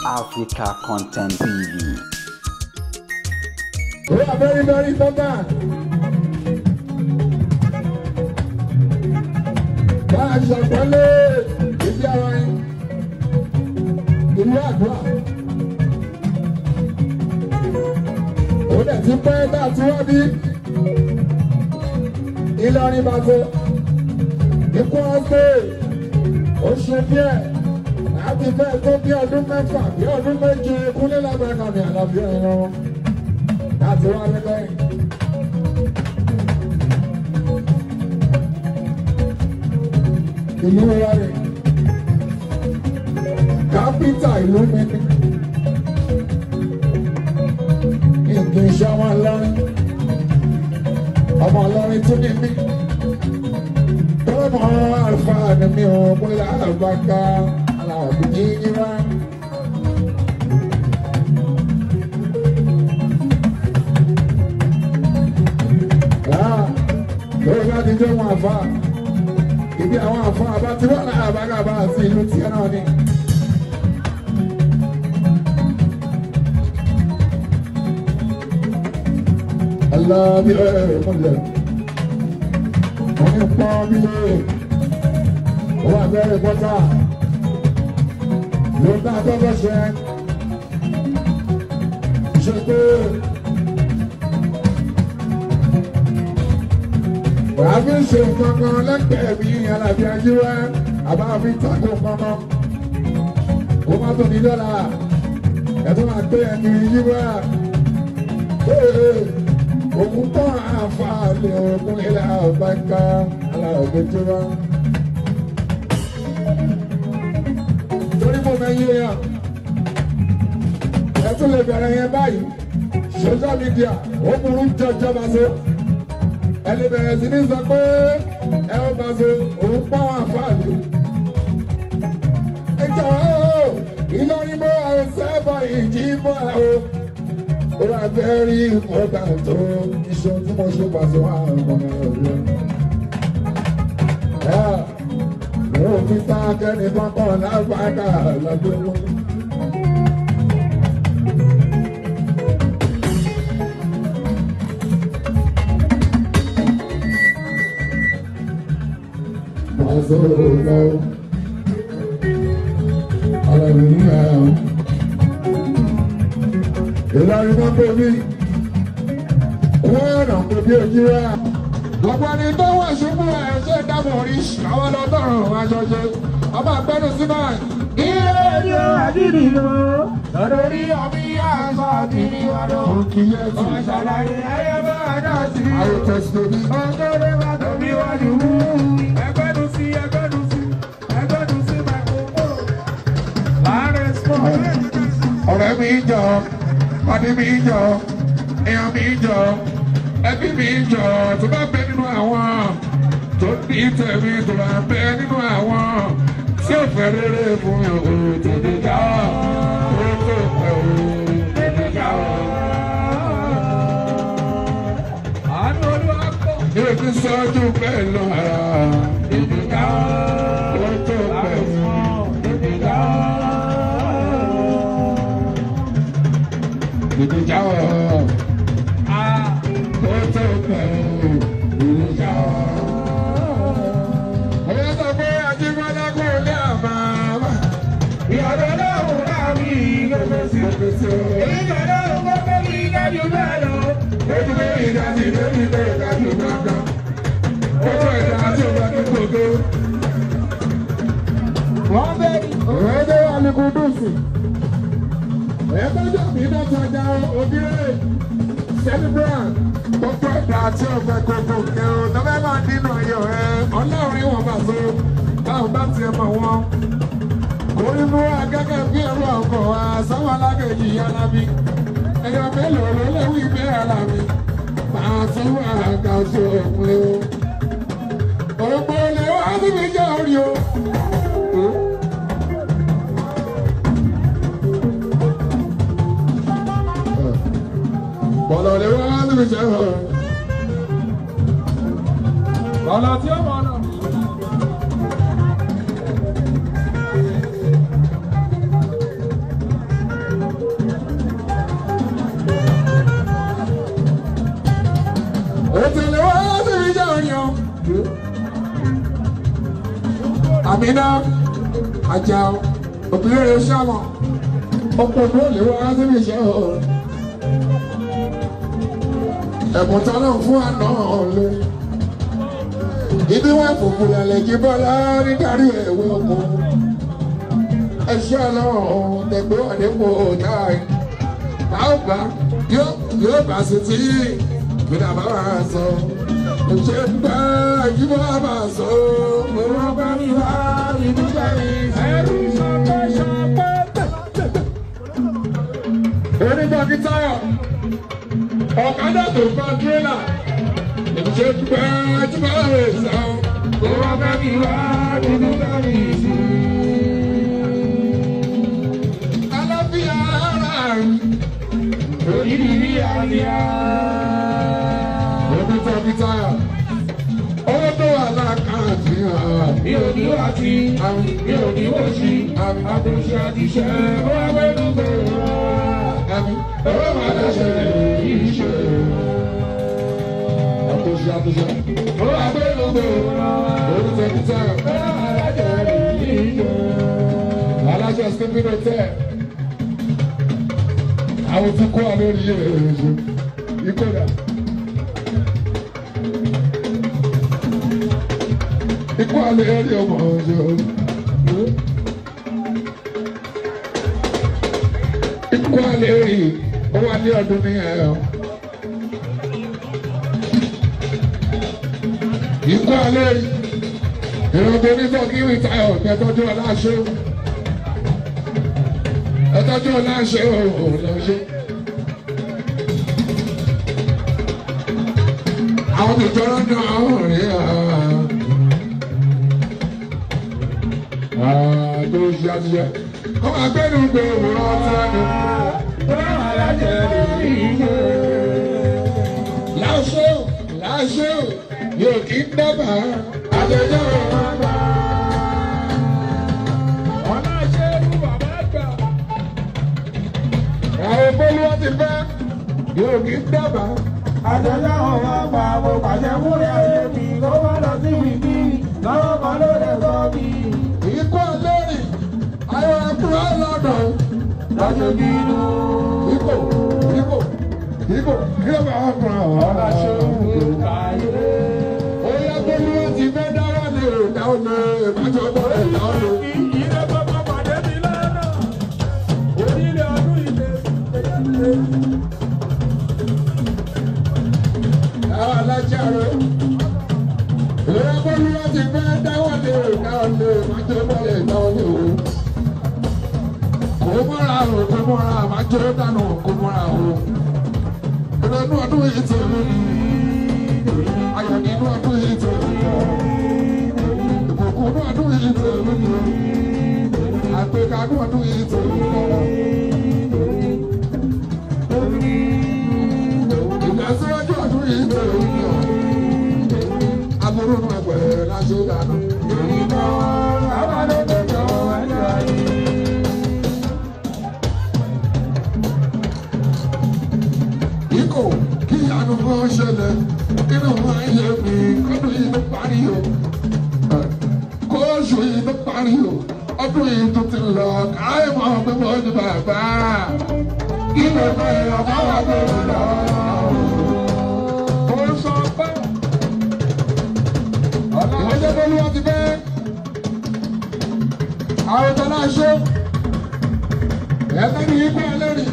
Africa Content TV. We are very, very important. Bá a ṣàpọ́nlé ìdí ara yín, ìlú àdúrà. Ó dẹ̀ ti pẹ́ tá a ti wá bí Ìlọrin bàtò ikú ọ̀sẹ̀ oṣù díẹ̀ láti fẹ́ tó bí ọdún 6 bí ọdún 7 kúnlé lábẹ́ka ní àlàáfíà ẹ̀rọ láti wá lẹ́gbẹ̀ẹ́. Ìlú wa rẹ̀ kápítà ìlú mi ni ìgbìn iṣẹ́ ọmọ Ìlọrin ọmọ Ìlọrin tún ní mí tọ́lọ́mọ àlùfáà ni mi ò kúnlẹ̀ àlùbáká aláàbí yíyí wá. Lórí bá ti jẹ́ wọn àfa ibi àwọn àfa àbá tí wọ́n náà àbágàbá àti ìlú tiẹ̀ náà ni. Aláàbí ẹ̀ mọ̀lẹ̀ wọ́n ní pọ́n mi lé wọ́n abẹ́rẹ́ pọ́tà ló bá kọ́kọ́ ṣe ṣe pé wàá fi ṣe kankan lẹ́gbẹ̀ẹ́ mi Alábí Ajíwá àbá fi tako kankan kó má tó ní dọ́là ẹ̀ tó máa gbé ẹni yíwá òkun tán àǹfààní òkun ilẹ̀ àbáká Alábí Ajíwá. Torí mo mẹ́yìn yẹn ẹ tún lè bẹ̀rẹ̀ yẹn báyìí social media ó burú jọjọ bá so ẹ lè bẹ̀rẹ̀ sí ní sọ pé ẹ ó bá so òun pọ́n àǹfààní. Ẹ jọ̀wọ́ o Ìlọrin mọ́ àwọn sábà ìjì mọ́ àwọn ó wà very important tó iṣẹ́ tí mo ṣe pàṣẹ wà ọmọ rẹ̀. Mo fi ta kẹ́ni kankan lágbàdà lágbé wọn. Pàṣẹ lọ, Alábí ní ẹ̀. Ìlọrin náà pè mí, wọ́n ràn pé bí ojú wa. Gbogbo ẹni tó wà ṣubú ẹ̀ ṣe dábò rí àwọn ọlọ́dọ̀rùn aṣọṣe. Ọba àgbẹ̀nu sí náà. Ilé ẹjọ́ àdìrí lọ, lórí ọbí àṣà àdìrí wa lọ. Ọmọ ṣàlàyé ayé bá dá sí. Ayé tẹ̀sí tóbi. Ọgọ́rẹ́ bá tóbi wá ní wú. Ẹgbẹ́nu sí ẹgbẹ́nu sí ẹgbẹ́nu sí mẹ́kúnkún. Láàárín sport. Ọ̀rẹ́ mi jọ, pàdé mi jọ, èèyàn mi jọ, ẹbí mi jọ, tó bá bẹ nínú àwọn tó ní tẹ̀mí tó bá bẹ nínú àwọn tí ò fẹ́ rere fún mi ò tètè já ọ́, ó tó pẹ́ ò tètè já ọ́. Àánú Olúwa pọ̀. Yóò fi sọ́jú bẹ́ẹ̀ lọ ara tètè já ọ́, ó tó pẹ́ ò tètè já ọ́. Tètè já ọ́. Ó tó pẹ́ ò tètè já ọ́. Ọ̀rẹ́ sọ pé Ajíbọ́lá kò lè àmà. Ìyàrá ọlọ́run náà mi gbogbo sí. Ìyàrá ọlọ́run gbogbo mi dájú bẹ́ẹ̀ lọ. Lójú pé ìdájí lójú pé ìdájú gbàgbà. Ó tó ẹ̀dá tí ó bá ní gbogbo. Wọ́n bẹ́ẹ̀ ni. Ọ̀rẹ́ tó wà ní Kúdùsì. Ọ̀rẹ́ tó jọ mí náà tajà òbírẹ̀. Celebrant. Gbogbo ẹ̀dá tí ó fẹ́ gbogbo kẹ́ o. Lọ́fẹ́ máa nínú ayọ̀ ẹ. Ọlọ́run ìwọ̀n bá so. Báwo bá tiẹ̀ mọ̀ wọ́n? Orí mú wa gẹ́gẹ́ bí ẹrú ọkọ̀ wa sáwọn alágẹ̀jì Alábí. Ẹyọ mélòó ló léwu ìgbé Alábí? Màá tún wà ká tó òpin o. Òpin olè wá síbi jẹ́ orí o. Bọ̀lọ̀ lè wá síbi jẹ́ orí. Bọ̀lọ̀ tí ó mọ̀ náà. Àmínà Àjàó òbílẹ̀ sàmọ̀ ọ̀pọ̀ ló lè wá síbi iṣẹ́ o. Ẹ̀bùn tọ́lọ̀ fún àná ọ̀lẹ́. Ibi wọn fòfò lálẹ́ jí bọ́lá nítorí ẹ̀wẹ̀ ọkọ̀. Ẹṣẹ́ ọlọ́run tẹ̀gbẹ́ ọ̀dẹ́pọ̀ táì. Táò bá yóò bá sí tí ìpínlẹ̀ àbáwá sọ. Ṣé ń gbá ìjíbọ́ bá sọ? Mo rọ́ bá mi wá ìdúgbà mi. Ẹrú sọpẹ́ sọpẹ́ tẹ̀. Onígbàkítà ọ̀kadà tó bá tírélà. Ṣé ń gbá ìjíbọ́ rẹ̀ sọ? Mo rọ́ bá mi wá ìdúgbà mi sí. Aláfíà ara mi. Òyìnbí àríyá. Onígbàkítà owó tó wà lákàtì hàn. Mi ò ní wá sí, mi ò ní wò sí, àtúnṣe àtiṣe, ó wá pẹ́lú bẹ̀rẹ̀ wá. Owó máa dáṣe yìí ṣe. Àtúnṣe àtúnṣe. Owó àgbẹ̀lú bẹ̀rẹ̀ wá. Onígbàkítà Ó wá dáṣe yìí ṣe. aláṣẹ Stephen Hotel. Àwọn tí kó wa lórí yìí rẹ̀ ṣe. Ikọ̀dà. Ikú àlè rí ọmọ ọjọ́. Ikú àlè rí owó alẹ́ ọdún ní ẹ̀ ọ́. Ikú àlè rí ìrọ̀bù onítọ̀ kí wí tayọ̀ ẹ̀tọ́jú ọláṣẹ́. Ẹ̀tọ́jú ọláṣẹ́ òun lọ́ṣẹ́. Àwọn tìjọ́rọ́ náà rí ẹ̀. Àtúnṣe àtúnṣe. Ọmọ agbẹ́nu gbé òwúrọ̀ tẹ́nu. Ó wá dáṣe yìí ṣe. Láṣẹ ò, láṣẹ ò, yóò kí ń dábàá. Àjọjọ́ Ọlá ṣe é rú bàbá àgbà. àwọn bólúwọ́ ti fẹ́ yóò kí ń dábàá. Àjọyọ̀ ọ̀rọ̀ àgbà mo pàṣẹ fúnra ayé mi kó má lọ sí ìbí lọ́wọ́ kan ló lè sọ mi. Ikú olórí, ayọ̀ ẹ̀kúrọ̀ lọ́dọ̀. Lọ́jọ́ bínú. Ikò, ikò, ikò, kí ló máa ń fún ọ? Ọlá ṣe é rú káyé. Ó yẹ bólúwọ́ ti fẹ́ dáwọ́ lè dáwọ́ lè ìbájọ́ bọ́ lè dáwọ́ lè. Ilé gbogbo pàdé mi lọ́nà. Onílé ọdún ìlé. Àwọn alájàre. Ìrẹ́ bólúwọ́ ti fẹ́ dáwọ́ lè dáwọ́ lè ìbájọ́ bọ́ lè dáwọ́ lè o. Kò mọ́ra o, kò mọ́ra, àbájọ́ dànù kò mọ́ra o. Ìrẹ́nu ọdún yìí ti rí mi. Ayọ̀ nínú ọdún yìí ti rí mi. Ìbùkún nínú ọdún yìí ti rí mi. Àgbéga nínú ọdún yìí ti rí mi. Ìlọsíwájú ọdún yìí ti rí mi. Aburú nù ẹgbẹ́ láṣẹ dànù. Bàbá ló lè jọ ẹjọ́ yìí. Ikọ̀ kí ìyanu kan ṣẹlẹ̀ nínú ayé mi kọ́dún yìí ló parí o. Kóòṣù yìí ló parí o. Ọdún yìí tó ti lọ káyọ̀ mọ́ pé mo ní bàbá. Kí ló fẹ́ ọmọ wa tó lọ? Ó sọ pé. Ọlá Ìwọ́jọ́ bólúwọ́ ti fẹ́. Àwọn tó náà ṣe. Ẹ̀fẹ́ ní ikú ẹlẹ́rìí.